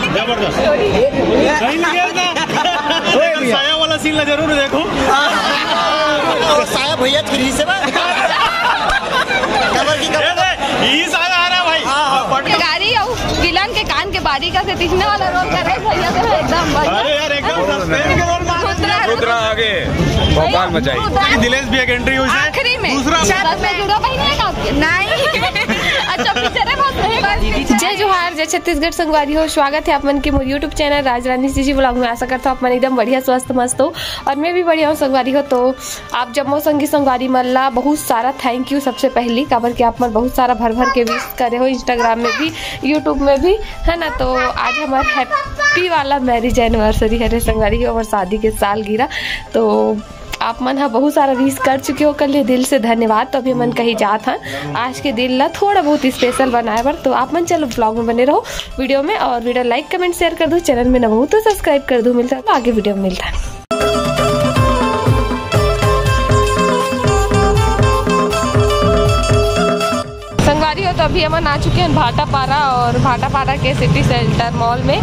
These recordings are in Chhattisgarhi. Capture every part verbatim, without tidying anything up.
जबरदस्त। नहीं निकलता। साया वाला सीन ला जरूर देखो। साया भैया थ्री से बा। कबर की कबर। ये साया आ रहा भाई। गाड़ी और विलन के कान के बारी का से तीसने वाला रोल कर रहे भैया, तो एकदम बढ़िया। अरे यार, एकदम सस्पेंस के रोल में। रुद्रा, रुद्रा आगे बवाल मचाई। रुद्रा। दिलेश भी एक एंट्री हुई है। आखिरी में। दूसरा। बस में जुड़ा भाई नहीं है आपके? नहीं। अच्छा, पिक्चर है बहुत सही। जय जोहार, जय छत्तीसगढ़ संगवारी हो, स्वागत है आप मन के मोर YouTube चैनल राजरानी सीजी व्लॉग में। आशा करता हूँ आप मन एकदम बढ़िया, स्वस्थ, मस्त हो और मैं भी बढ़िया हूँ संगवारी हो। तो आप जम्मो संगी संगवारी मन ला बहुत सारा थैंक यू सबसे पहली, काबर कि आप मन बहुत सारा भर भर के विश करे हो Instagram में भी, YouTube में भी, है ना। तो आज हमार हैप्पी वाला मैरिज एनिवर्सरी हरे संगवारी हो, और शादी के सालगिरह। तो आप मन ह बहुत सारा विश कर चुके हो, ओकर लिए दिल से धन्यवाद। तो अभी हमन कहीं जात हन आज के दिन ला थोड़ा बहुत स्पेशल बनाए बर। तो आप मन चलो व्लॉग में बने रहो वीडियो में, और वीडियो लाइक, कमेंट, शेयर कर दो, चैनल में नवा हो तो सब्सक्राइब कर दो। मिलता है आगे वीडियो में, मिलता है। संगवारी हो, तो अभी हमन आ चुके हैं भाटापारा, और भाटापारा के सिटी सेंटर मॉल में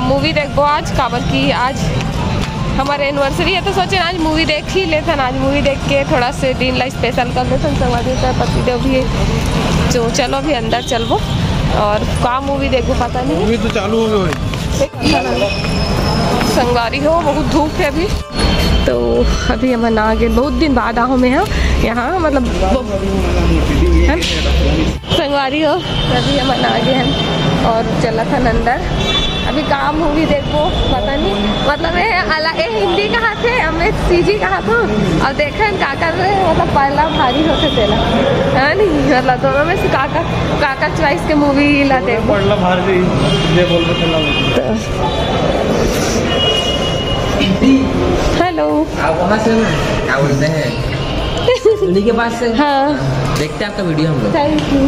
मूवी देखबो आज, काबर कि आज हमारे एनिवर्सरी है। तो सोचे आज मूवी देख ही लेथन, आज मूवी देख के थोड़ा से दिन ला स्पेशल कर लेथन संगवारी हो। तो पति देव भी है, तो चलो अभी अंदर चलबो और का मूवी देखबो पता नहीं। मूवी तो चालू हो गई। संगवारी हो, बहुत धूप है अभी। तो अभी हमन आ गए, बहुत दिन बाद आहो मैं, हाँ, यहाँ, मतलब, है ना? संगवारी हो, अभी हमन आ गए हैं और चलत हन अंदर। अभी का मूवी देखबो पता नहीं, मतलब ये अलग, ये हिंदी कहा थे, हम सीजी कहा था। अब देखन का कर रहे, मतलब पड़ला भारी होथे तेला, है नहीं? मतलब दोनों में से का का, का का चॉइस के मूवी ला देखबो। पड़ला भारी, ये बोल के चला। तो हेलो। आप वहाँ से ना, क्या बोलते हैं, उन्हीं के पास से। हाँ। देखते हैं आपका वीडियो हम लोग। Thank you.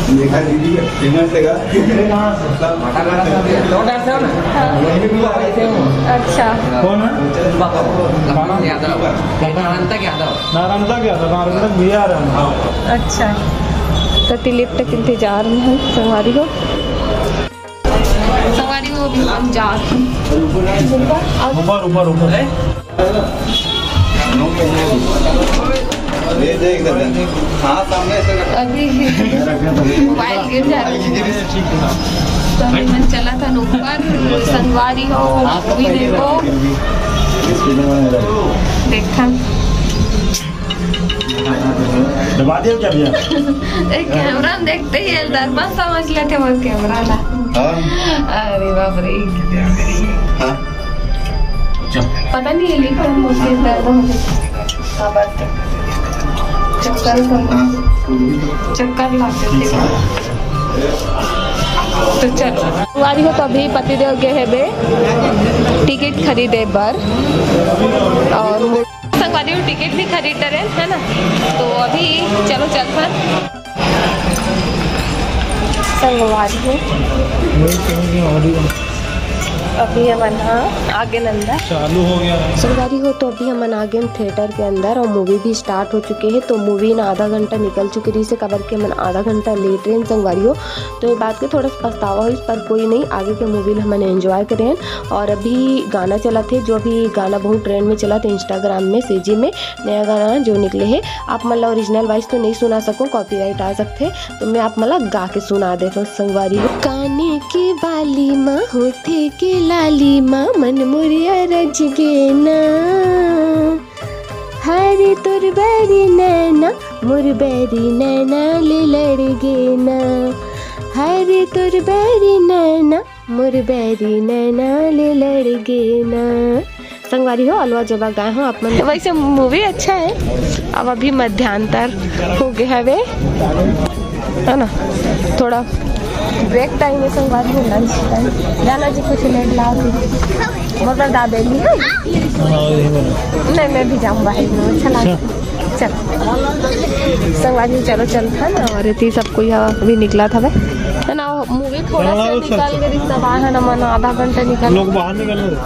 देखा दीदी, फेमस है का? भाटापारा से हो ना? हाँ। वहीं पे भी आप रहते हो? अच्छा। कौन है? बाबा, लखन यादव, नारायण तक यादव। नारायण तक यादव, नारायण तक भैया आ रहे हैं। अच्छा। तो टिकट के इंतजार में है संगवारी हो। संगवारी हो, अभी हम जात हन। ऊपर, ऊपर, ऊपर। अभी मोबाइल गिर जाए। तो अभी मन चला था ऊपर, संगवारी हो, मूवी देखो। देखा। दबा दिया क्या भैया? एक कैमरा में देखते ही दर्पण समझ लेते वो कैमरा ला। हाँ। अरे बाप रे। हाँ। पता नहीं है, लिफ्ट में मुझे दर्द हो गया। हाँ, बस। चक्कर तो, हाँ। चक्कर लाग गए। तो चलो। संगवारी हो, तो अभी पतिदेव गए हेबे टिकट खरीदे बर, और संगवारी हो टिकट भी खरीद डरे, है ना? तो अभी चलो चलथन। संगवारी हो, अभी हमन ह आगे नंदा चालू हो गया है। संगवारी हो, तो अभी हमन आगे थिएटर के अंदर और मूवी भी स्टार्ट हो चुके हैं। तो मूवी ना आधा घंटा निकल चुके रहिस हे, काबर के हमन आधा घंटा लेट रहे हैं संगवारी हो। तो ये बात के थोड़ा सा पछतावा होइस, पर कोई नहीं, आगे के मूवी ल हमन एंजॉय करे हैं। और अभी गाना चलत हे, जो अभी गाना बहुत ट्रेंड में चलत हे Instagram में, सीजी में नया गाना जो निकले हे। आप मन ला ओरिजिनल वॉइस तो नहीं सुना सकूं, कॉपीराइट आ सकथे, तो मैं आप मन ला गा के सुना देथव संगवारी हो। काने के बाली मा, होठे के लाली मा, मन मोरिया रच गे ना। हरे तोर बैरी नैना, मोर बैरी नैना ले लड़ गे ना। हरे तोर बैरी नैना, मोर बैरी नैना ले लड़ गे ना। संगवारी हो, अलवा जबा गाए हो आप मन। वैसे मूवी अच्छा है, अब अभी मध्यांतर हो गए हवे, है ना, थोड़ा ब्रेक टाइम है संगवारी हो, लंच टाइम। जाना जी कुछ लेट लाओ थी, मोर बर दाबेली है। नहीं, मैं भी जाऊँ बाहर में, अच्छा लगा। चल। संगवारी चलो चलथन। और एती सब कोई ह अभी निकलत हवे, है ना? मूवी थोड़ा सा निकल के रिश्ता बाहर है ना, मानो आधा घंटा निकल। लोग बाहर निकल रहे।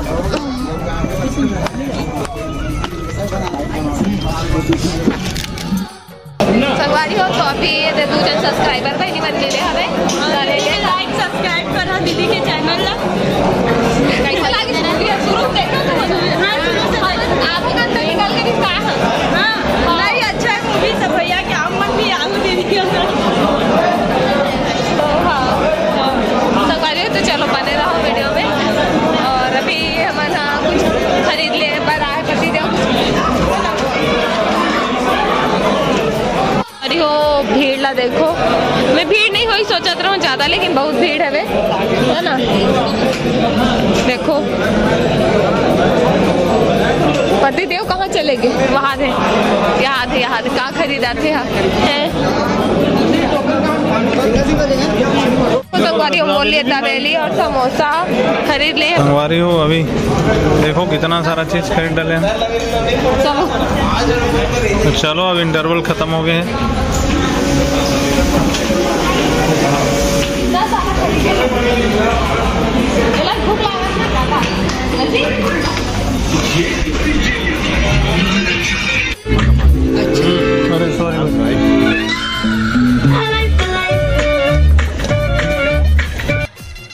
संगवारी हो, तो अभी ये दे दू जन सब्सक्राइबर बहिनी मन मिले हवे। तो ले ले। लाइक सब्सक्राइब तो भीड़ ला देखो, मैं भीड़ नहीं होही सोचत रहूं ज्यादा, लेकिन बहुत भीड़ हवे, है ना? देखो, पति देव कहाँ चले गे? वहां थे, यहाँ थे, यहाँ थे। का खरीदा थे? हैं? तो संगवारी हो, मोर लिए तरेली और समोसा खरीद ले। संगवारी हो, अभी देखो कितना सारा चीज खरीद डाले हैं। चलो। तो चलो, अब इंटरवल खत्म हो गए हैं। अरे सॉरी।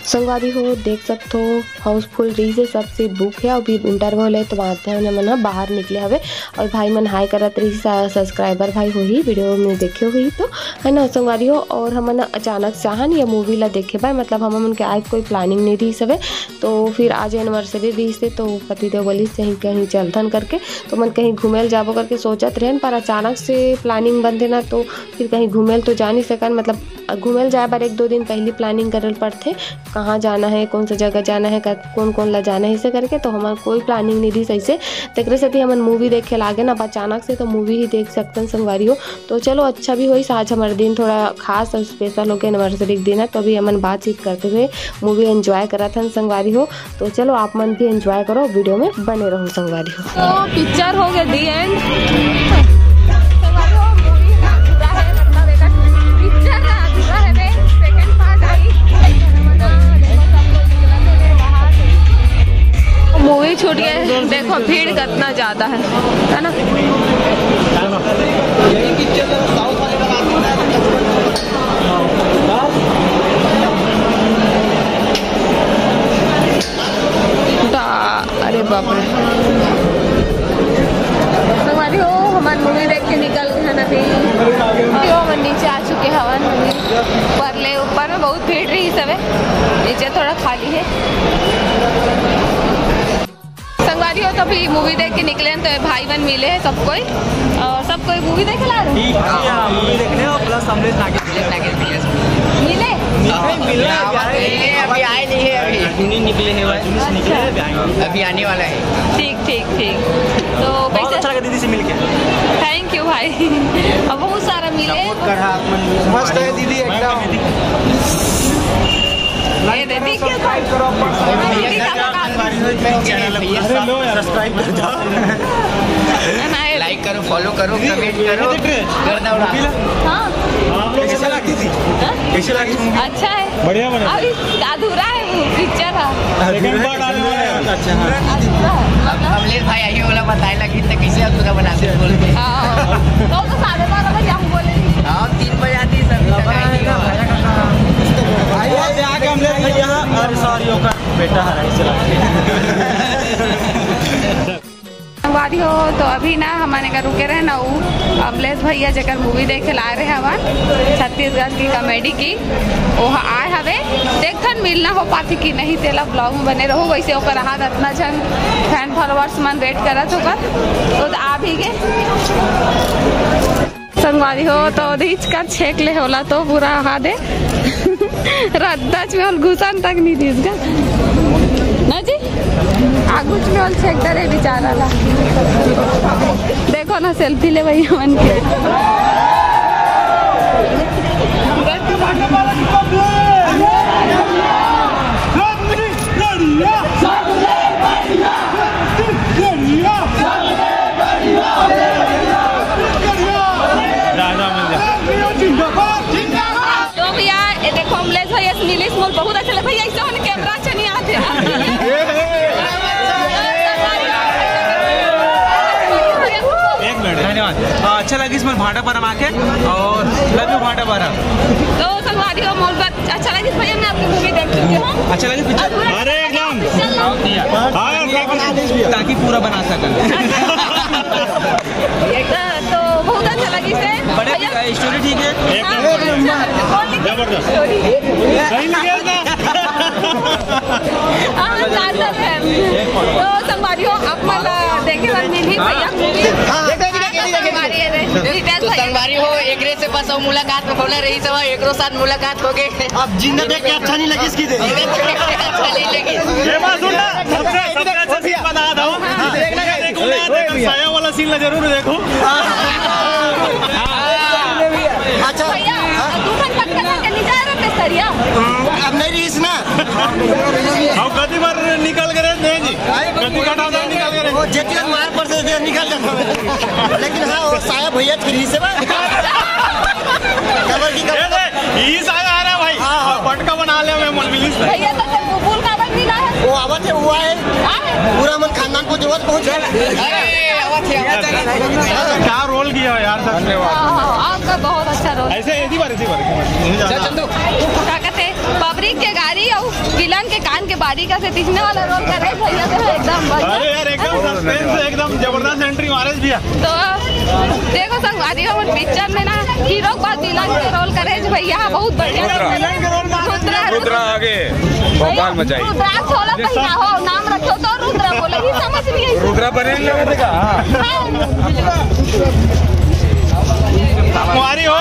संगवारी हो, देख सकथो, हाउसफुल रहिस हे, सब सीट बुक हे। अभी इंटरवल हे, तो आते हैं, हमन ह बाहर निकले हवे। और भाई मन हाय करत रहिस, सब्सक्राइबर भाई होही, वीडियो में देखे होही तो, है ना संगवारी हो। और हमन अचानक से आहन ये मूवी ला देखे बर, मतलब हमन के आज कोई प्लानिंग नहीं रहिस हवे, तो फिर आज एनिवर्सरी रहिस हे, तो पति देव बोलिस कहीं कहीं चलथन करके, तो मन कहीं घूमे ल जाबो करके सोचत रहन, पर अचानक से प्लानिंग बनथे ना, तो फिर कहीं घूमे ल तो जा नहीं सकन, मतलब घूमे ल जाए बर एक दो दिन पहली प्लानिंग करे ल पड़थे, कहाँ जाना है, कौन सा जगह जाना है, कौन कौन ला जाना है, इसे करके तो हमार कोई प्लानिंग नहीं रहिस ऐसे। तेकरे सेती हमन मूवी देखे लागे ना अचानक से, तो मूवी ही देख सकथन संगवारी हो। तो चलो, अच्छा भी होइस, आज हमारे दिन थोड़ा खास और स्पेशल होके एनिवर्सरी के दिन है, तो अभी हमन बातचीत करते हुए मूवी एंजॉय करत हन संगवारी हो। तो चलो, आप मन भी एंजॉय करो, वीडियो में बने रहो संगवारी हो। तो पिक्चर हो गया दी एंड। संगवारी हो, मूवी अधूरा है, मतलब एक पिक्चर अधूरा है बे, सेकंड पार्ट आई। मूवी छूट गए, देखो भीड़ कितना ज्यादा है, है ना? दा-, अरे बाप रे। संगवारी हो, हमन मूवी देख के निकल गए हन अभी। अभी हमन नीचे आ चुके हवन। ऊपर ले, ऊपर में बहुत भीड़ रहिस हवे, नीचे थोड़ा खाली है। संगवारी हो, तो अभी मूवी देख के निकले हैं, तो ये भाई बहन मिले हैं सब कोई, और सब कोई मूवी देखे ला रहे हैं। ठीक है, हाँ, मूवी देखने और प्लस अमलेश नागेश। अमलेश नागेश मिले। मिले? नहीं, मिलने अभी आए। मिले, अभी आए नहीं है अभी। अर्जुनी निकले हैं भाई। अच्छा। अभी आने वाला है। ठीक, ठीक, ठीक। तो बहुत कैसे? अच्छा लगा दीदी से मिलके। थैंक यू भाई। अब बहुत सारा मिले। सपोर्ट कर रहा आप मन। मस्त है दीदी एकदम। ये दे दी क्या? सब्सक्राइब करो, दीदी का दुकान। चैनल को सब्सक्राइब कर दो। है ना, ये लाइक करो, फॉलो करो, कमेंट करो, गर्दा उड़ा। हाँ। आप लोग कैसे लगी थी? हाँ? कैसे लगी मूवी? अच्छा है। बढ़िया बना। अभी अधूरा है वो पिक्चर है। सेकंड पार्ट आने वाला है। अच्छा, हाँ। अधूरा है। अब अमलेश भाई यही वाला बताए लगी तो कैसे अधूरा बनाते बोल के। हाँ। तो, तो साढ़े बारह बजे हम बोले। हाँ, तीन बजे आती है सर। भाई, आके हम ले यहाँ, अरे सॉरी, ओकर बेटा है, इसे लगा। संगवारी हो, तो अभी ना हमन एकर रुके रहे ना, उ अमलेश भैया जेकर मूवी देखे ला आए रहे हवन, छत्तीसगढ़ की कॉमेडी की, वो आए हवे। देखथन मिलना हो पाथे कि नहीं, तेला ब्लॉग में बने रहो। वैसे ओकर हाथ अतना झन फैन फॉलोअर्स मन वेट करत होकर, तो आ भी गे। संगवारी हो, तो ओदे हिचका छेक ले होला तो पूरा हा दे। रद्दाच में ओल घुसन तक नहीं दिस गा। ना जी? आगुच में ओल छेक डरे बेचारा ला। देखो ना, सेल्फी ले भैया मन के। राजा मिल जा। तो भैया, ये देखो, अमलेश भैया से मिलिस, मोर बहुत अच्छा लगा। भैया, ऐसे होने कैमरा अच्छा नहीं आते। एक मिनट, धन्यवाद। हाँ, अच्छा लगिस मोर भाटापारा में आके, और लव यू भाटापारा। तो संगवारी हो, मोर बात अच्छा लगिस भैया, मैं आपकी मूवी देख चुकी हूँ। अच्छा लगिस पिक्चर? अधूरा अरे एकदम। पिक्चर लगा। हाँ, ताकि पूरा बना सकन। तो बहुत अच्छा लगिस। बड़े भैया। स्टोरी ठीक है? हाँ, एकदम। अच्छा, कौन लिखा? जबरदस्त। स्टोरी। सही लगे ना? हाँ, ज्यादा है। तो संगवारी हो, आप मन देखे बर मिलही भैया मूवी। तो संगवारी हो, एकरे से बस अउ मुलाकात होना रहिस हवय, एकरो साथ मुलाकात हो गे। अब जिंदा देख के अच्छा नहीं लगिस कि दे। अच्छा नहीं लगिस। ये बात सुन ना, सबसे, सबसे अच्छा सीन बता दो। देखो ना, देखो, साया वाला सीन ला जरूर देखो। अच्छा। भैया, हाँ? दूसरा पटका करके नहीं जा रहे थे सरिया? अब नहीं रहिस ना। अब कति बार निकल गए रे, नहीं जी? कति घटा था, निकल गए रे। वो जेतिया मार पर से दे निकल जाता है। लेकिन हाँ, वो साया भैया फिर से बा। कबर की ये कबर। ले, ई साया आ रहा भाई। हाँ, हाँ। पटका बना ले, मैं मन मिलिस। भैया तो तेरे को फूल काबर मिला है? वो आवत है, वो आए। आए। पूरा मन खानदान को जरूरत पहुंच गया। अरे, आवत है, आवत है। क्या रोल किया यार, सच में। हाँ, हाँ, आपका बहुत अच्छा रोल। ऐसे इसी बार, इसी बार। चंदू। क्या कहते हैं, पब्लिक के गाड़ी और विलन के कान के बारी का से तीसने वाला रोल कर रहे भैया, तो एकदम बढ़िया। अरे यार, एकदम सस्पेंस, एकदम जबरदस्त एंट्री मारे भैया। तो देखो संगवारी हो, पिक्चर में ना हीरो के बाद विलन के रोल करे जी भैया, बहुत बढ़िया। रुद्रा। रुद्रा। रुद्रा आगे भौकाल मचाई। रुद्राक्ष वाला पहिना हो, नाम रखो तो रुद्रा बोले ही समझ नहीं आई। रुद्रा बने नहीं लगा देखा। हाँ। संगवारी हो,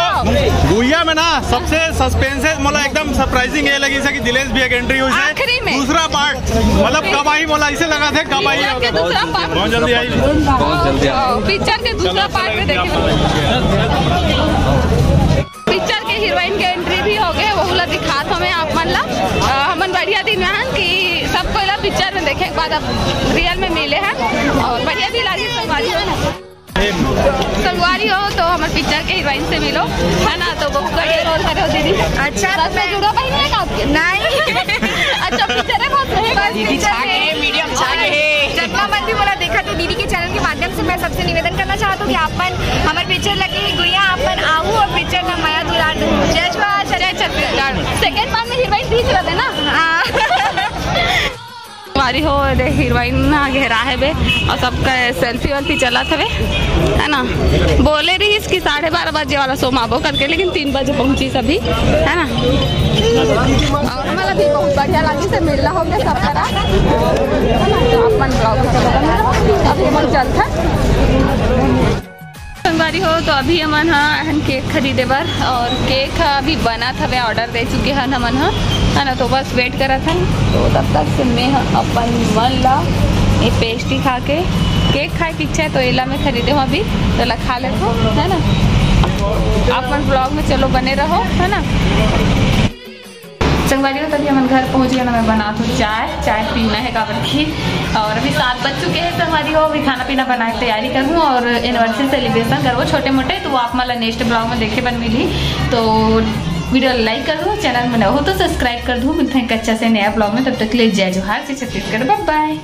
भुइया में ना सबसे सस्पेंस है, मोला एकदम सरप्राइजिंग ये लगी से कि दिलेश भैया की एंट्री हुई से। आखिरी में। दूसरा पार्ट, मतलब कब आई, मोला इसे लगा थे कब आई। पिक्चर के दूसरा पार्ट। बहुत जल्दी आई। बहुत जल्दी आई। हाँ, पिक्चर के दूसरा पार्ट में देखे। पिक्चर के हीरोइन के एंट्री भी हो गए, वो ला दिखात हमें आप मन ला। अ, हमन बढ़िया दिन में हन कि सब कोई ला पिक्चर में देखे के बाद अब रियल में मिले हैं और बढ़िया भी लागे संगवारी हो ना। संगवारी हो तो हमर पिक्चर के हीरोइन से मिलो, है ना? तो बहुत बढ़िया रोल करे हो दीदी। अच्छा, तो सच में मैं जुड़वा बहिनी है का आपके? नहीं। अच्छा, पिक्चर है बहुत सही बात। दीदी छा के, मीडियम छा के है। जतना मन भी मोला देखत हे, दीदी के चैनल के माध्यम से मैं सबसे निवेदन करना चाहत हूँ कि आप मन हमर पिक्चर लगे हे गुइया, आप मन आहू और पिक्चर ला मया दुलार दे। जय जोहार, जय छत्तीसगढ़। सेकंड पार्ट में हीरोइन ठीक रहते ना? हाँ। हमारी हो रे हीरोइन ना घेरा है बे, और सबका सेल्फी वेल्फी चलत हवे, है ना? बोले रहिस कि साढ़े बारह बजे वाला शो में आबो करके, लेकिन तीन बजे पहुंची सभी, है ना? और हमारा भी बहुत बढ़िया लगी से मिलना हो गया सब करा, है ना? तो अपन ब्लॉग अभी मन चलता। संगवारी हो, तो अभी हमन ह एहन केक खरीदे बर, और केक ह अभी बनत हवे, ऑर्डर दे चुके हन हमन ह, है ना? तो बस वेट करत हन। तो तब तक से मैं ह अपन मन ला ये पेस्ट्री खा के, केक खाए के इच्छा है, तो एला मैं खरीदे हूँ अभी, तो ला खा लेथो, है ना? आप मन ब्लॉग में चलो बने रहो, है ना? संगवारी हो, तभी हमन घर पहुंच गए ना, मैं बनात हूँ चाय, चाय पीना है काबर की। और अभी सात बज चुके हैं संगवारी हो, अभी खाना पीना बनाए के तैयारी करूँ और एनिवर्सरी सेलिब्रेशन करबो छोटे मोटे, तो वो आप मन ला नेक्स्ट ब्लॉग में देखे बर मिली। तो वीडियो लाइक कर दो, चैनल में नवा हो तो सब्सक्राइब कर दो। मिलते हैं एक अच्छा से नया ब्लॉग में, तब तक के लिए जय जोहार, जय छत्तीसगढ़, बाय बाय।